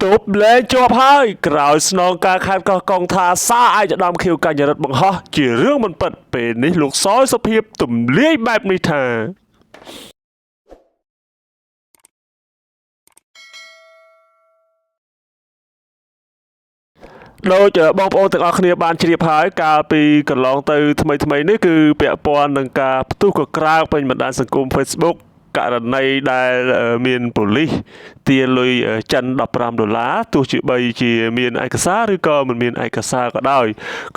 ទប់លែងជាប់ហើយក្រោយស្នងការខេត្តកោះកុងថាសារឯកឧត្តមខៀវកញ្ញរិទ្ធបង្ហោះជារឿងមិនពិតពេលនេះលោកសយសុភាពទម្លាយបែបនេះថា ដូចបងប្អូនទាំងអស់គ្នាបានជ្រាបហើយកាលពីកន្លងទៅថ្មីថ្មីនេះគឺពាក់ព័ន្ធនឹងការផ្ទុះកក្រើកពេញបណ្ដាញសង្គម Facebook ករណីដែលមានប៉ូលីសទារលុយចិន15ដុល្លារទោះជាបីជាមានឯកសារឬក៏មិនមានឯកសារក៏ដោយ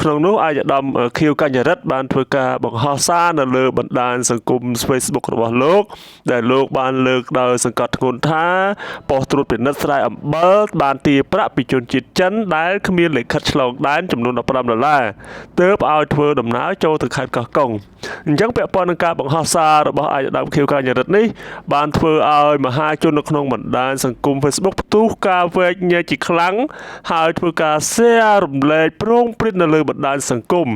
ក្នុងនោះឯកឧត្តមខៀវកញ្ញរិទ្ធបានធ្វើការបង្ហោះសារនៅលើបណ្ដាញសង្គម Facebook របស់លោកដែលលោកបានលើកដោយសង្កត់ធ្ងន់ថាប៉ុស្តិ៍ត្រួតពិនិត្យស្រែអំបិលបានទារប្រាក់ពីជនជាតិចិនដែលគ្មានលិខិតឆ្លងដែនចំនួន15ដុល្លារទើបឲ្យធ្វើដំណើរចូលទៅខេត្តកោះកុងអញ្ចឹងពាក់ព័ន្ធនឹងការបង្ហោះសាររបស់ឯកឧត្តមខៀវកញ្ញរិទ្ធនេះបានធ្វើឲ្យមហាជននៅក្នុងបណ្ដាញសង្គម Facebook ផ្ទុះការវែកញែកជាខ្លាំងហើយធ្វើការ share រំលែកប្រងព្រាតនៅលើបណ្ដាញសង្គម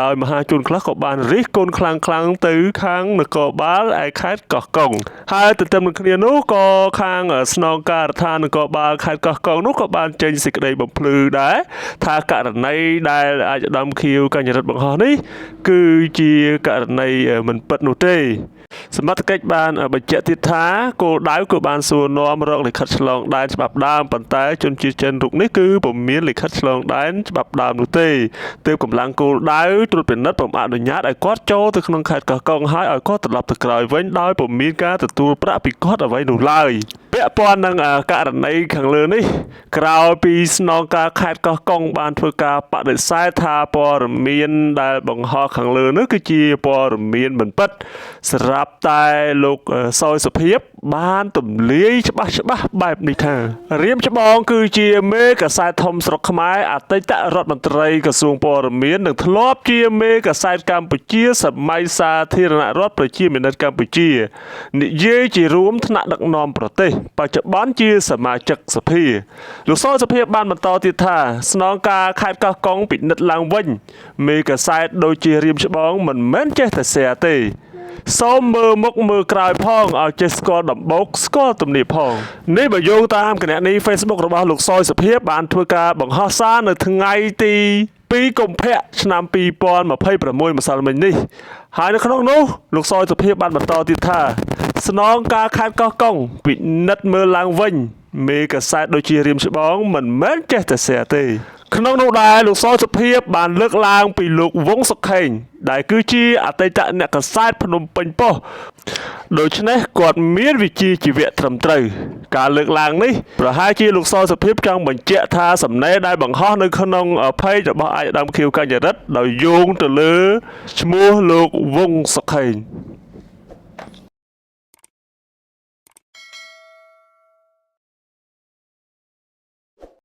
ដោយមហាជនខ្លះក៏បានរិះគន់ខ្លាំងៗទៅខាងនគរបាលឯខេត្តកោះកុងហើយទន្ទឹមនឹងគ្នានោះក៏ខាងស្នងការដ្ឋាននគរបាលខេត្តកោះកុងនោះក៏បានចេញសេចក្តីបំភ្លឺដែរថាករណីដែលឯកឧត្តមខៀវកញ្ញរិទ្ធបង្ហោះនេះគឺជាករណីមិនពិតនោះទេសមត្ថកិច្ចបានបញ្ជាក់ទៀតថាគោលដៅគឺបានសួរនាំរកលិខិតឆ្លងដែនច្បាប់ដើមប៉ុន្តែជនជាតិចិនរូបនេះគឺពុំមានលិខិតឆ្លងដែនច្បាប់ដើមនោះទេទើបកម្លាំងគោលដៅត្រួតពិនិត្យពុំអនុញ្ញាតឲ្យគាត់ចូលទៅក្នុងខេត្តកោះកុងហើយឲ្យគាត់ត្រឡប់ទៅក្រោយវិញដោយពុំមានការទទួលប្រាក់ពីគាត់អ្វីនោះឡើយពាក់ព័ន្ធនឹងករណីខាងលើនេះក្រោយពីស្នងការខេត្តកោះកុងបានធ្វើការបដិសេធថាព័ត៌មានដែលបង្ហោះខាងលើនោះគឺជាព័ត៌មានមិនពិតស្រាប់តែលោកសយសុភាពបានទម្លាយច្បាស់ច្បាស់បែបនេះថារៀមច្បងគឺជាមេកាសែតធំស្រុកខ្មែរអតីតរដ្ឋមន្ត្រីក្រសួងព័ត៌មាននិងធ្លាប់ជាមេកាសែតកម្ពុជាសម័យសាធារណរដ្ឋប្រជាមានិតកម្ពុជានិយាយជារួមថ្នាក់ដឹកនាំប្រទេសបច្ចុប្បន្នជាសមាជិកសភាលោកសយសុភាពបានបន្តទៀតថាស្នងការខេត្តកោះកុងពិនិត្យឡើងវិញមេកាសែតដូចជារៀមច្បងមិនមែនចេះតែ share ទេសូមមើលមុខមើលក្រោយផងឲ្យចេះស្គាល់ដំបូកស្គាល់ទំនាបផងនេះបើយោងតាមគណនី Facebook របស់លោកសយសុភាពបានធ្វើការបង្ហោះសារនៅថ្ងៃទី2កុម្ភៈឆ្នាំ2026ម្សិលមិញនេះហើយនៅក្នុងនោះលោកសយសុភាពបានបន្តទៀតថាស្នងការខេត្តកោះកុងពិនិត្យមើលឡើងវិញមេកាសែតដូចជារៀមច្បងមិនមែនចេះតែ share ទេក្នុងនោះដែរលោកសយសុភាពបានលើកឡើងពីលោកវងសុខេងដែលគឺជាអតីតអ្នកកាសែតភ្នំពេញប៉ុស្តិ៍ដូច្នេះគាត់មានវិជ្ជាជីវៈត្រឹមត្រូវការលើកឡើងនេះប្រហែលជាលោកសយសុភាពចង់បញ្ជាក់ថាសំណេរដែលបង្ហោះនៅក្នុង page របស់ឯកឧត្តមខៀវកញ្ញរិទ្ធដោយយោងទៅលើឈ្មោះលោកវងសុខេង